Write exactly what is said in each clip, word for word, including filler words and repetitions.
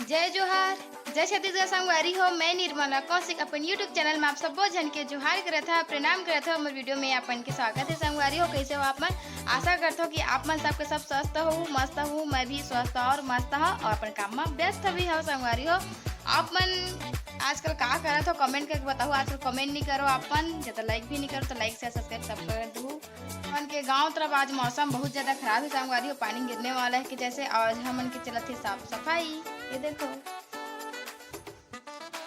जय जोहार, जय छत्तीसगढ़ संगवारी हो। मैं निर्मला कौशिक अपन YouTube चैनल में आप सब्बो झन के जोहार करत हव, प्रणाम करत हव। हमर वीडियो में आपन के स्वागत है संगवारी हो। कैसे हो आप मन? आशा करत हव कि आप मन सबके सब स्वस्थ हो, मस्त हो। मैं भी स्वस्थ और मस्त हव और अपन काम में व्यस्त भी हव संगवारी हो। आप मन आजकल का करत हो, कमेंट करके बताओ। आजकल कमेंट नहीं करो आप मन, या तो लाइक भी नहीं करो, तो लाइक से सब्सक्राइब सब कर दो। हमन के गांव तरफ आज मौसम बहुत ज्यादा खराब है संगवारी हो, पानी गिरने वाला है कि जैसे। आज हमन के चलत है साफ सफाई, ये देखो।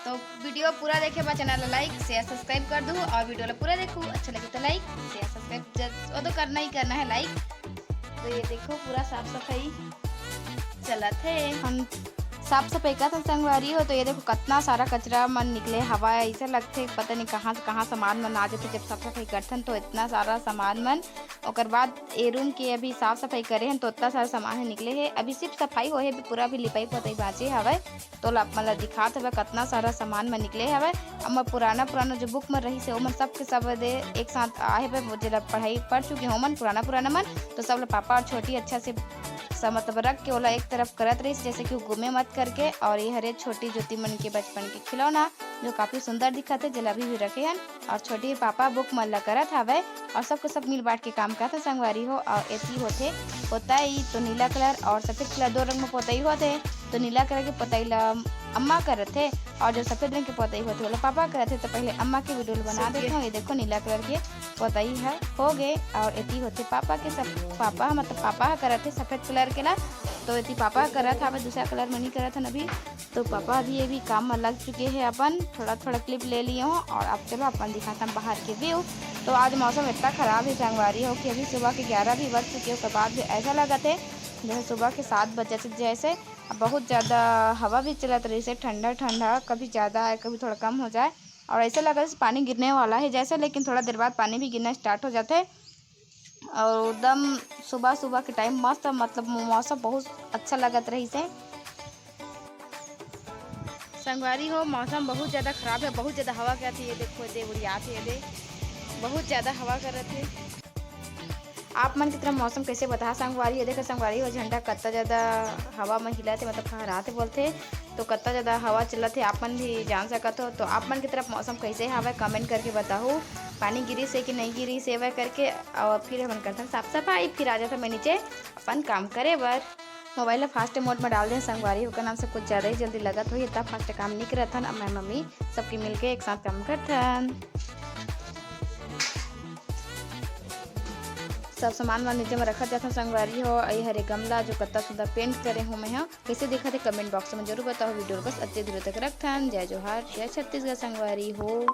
तो वीडियो पूरा देखे बर चैनल ला लाइक शेयर सब्सक्राइब कर दू और वीडियो ला पूरा देखू, अच्छा लगे तो लाइक शेयर सब्सक्राइब जस-, वो तो करना ही करना है लाइक। तो ये देखो पूरा साफ सफाई चलत है। हम साफ सफाई करत हन संगवारी हो, तो ये देखो कतना सारा कचरा मन निकले हवा, ऐसे लगथे पता नहीं कहाँ से कहाँ सामान मन आ जाथे। जब साफ सफाई करथन तो इतना सारा सामान मन, ओकर बाद ए रूम के अभी साफ सफाई करे हन तो उतना सारा सामान ह निकले हे। अभी सिर्फ सफाई होए हे, अभी पूरा भी लिपाई पोताई बांचे हवय। तो ला आप मन ला दिखात हवय कतना सारा सामान मन निकले हवय। अब मैं पुराना पुराना जो बुक मन रहिस हे ओमन सब के सब दे एक साथ आहे हवय, जेला पढ़ाई पढ़ चुके हो मन पुराना पुराना मन, तो सब ला पापा और छोटी अच्छा से स-, मतलब रख के ओला एक तरफ करत रहिस, जैसे कि वो गुमे मत करके। और ये हरे छोटी ज्योति मन के बचपन के खिलौना जो काफी सुंदर दिखत हे, जेला अभी भी रखे हन। और छोटी पापा बुक मन ला करत हवय और सबके सब मिल बांट के काम करत हे संगवारी हो। और एती होथे पोताई, तो नीला कलर और सफेद कलर दो रंग में पोताई होथे। तो नीला कलर के पोताई ला अम्मा करत हे और जो सफेद रंग के पोताई होथे ओला पापा करत हे। तो पहले अम्मा के वीडियो ला बना देत हूँ। ये देखो नीला कलर के पोताई ह हो गे और एती होथे पापा के सब, पापा ह मतलब पापा ह करत हे सफेद कलर के ला। तो एती पापा ह करत हवे, दूसरा कलर में नहीं करत हन अभी। तो पापा अभी ये भी काम में लग चुके हैं अपन, थोड़ा थोड़ा क्लिप ले लिए हूँ। और अब चलो अपन दिखाता हूँ बाहर के व्यू। तो आज मौसम इतना खराब है संगवारी हो कि अभी सुबह के ग्यारह भी बज चुके, ओकर बाद भी ऐसा लगत है जैसे सुबह के सात बजे से, जैसे बहुत ज़्यादा हवा भी चलत रही से, ठंडा ठंडा, कभी ज़्यादा आए कभी थोड़ा कम हो जाए। और ऐसा लगा जैसे पानी गिरने वाला है जैसे, लेकिन थोड़ा देर बाद पानी भी गिरना स्टार्ट हो जाते। और एकदम सुबह सुबह के टाइम मस्त, मतलब मौसम बहुत अच्छा लगत रही से। संगवारी हो, मौसम बहुत ज़्यादा खराब है, बहुत ज़्यादा हवा के आती है। देखो दे उड़ियात है दे, बहुत ज़्यादा हवा करत है। आप मन की तरफ मौसम कैसे बता संगवारी हो? देखो संगवारी हो, झंडा कत्ता ज़्यादा हवा में हिलाते, मतलब फहराते बोलते, तो कत्ता ज़्यादा हवा चलत है, आप मन भी जान सकत हो। तो आप मन की तरफ मौसम कैसे हवय, कमेंट करके बताहू। पानी गिरिस हे कि नहीं गिरिस हे, वह करके, और फिर हमन करथन साफ सफाई, फिर आ जाथन मैं नीचे अपन काम करे बर। मोबाइल ला फास्ट मोड में डाल दें संगवारी, ओकर नाम से कुछ ज़्यादा ही जल्दी लगत होही, इतना फास्ट काम नहीं करत हन। अब मैं मम्मी सबके मिलके एक साथ काम करथन। सब सामान मन नीचे में रखत जाथन संगवारी हो। अई हरे गमला जो कत्ता सुंदर पेंट करे हूँ मैं ह, कैसे दिखत हे कमेंट बॉक्स में जरूर बताओ। वीडियो बस अत्ते दूर तक रखथन। जय जोहार, जय छत्तीसगढ़ संगवारी हो।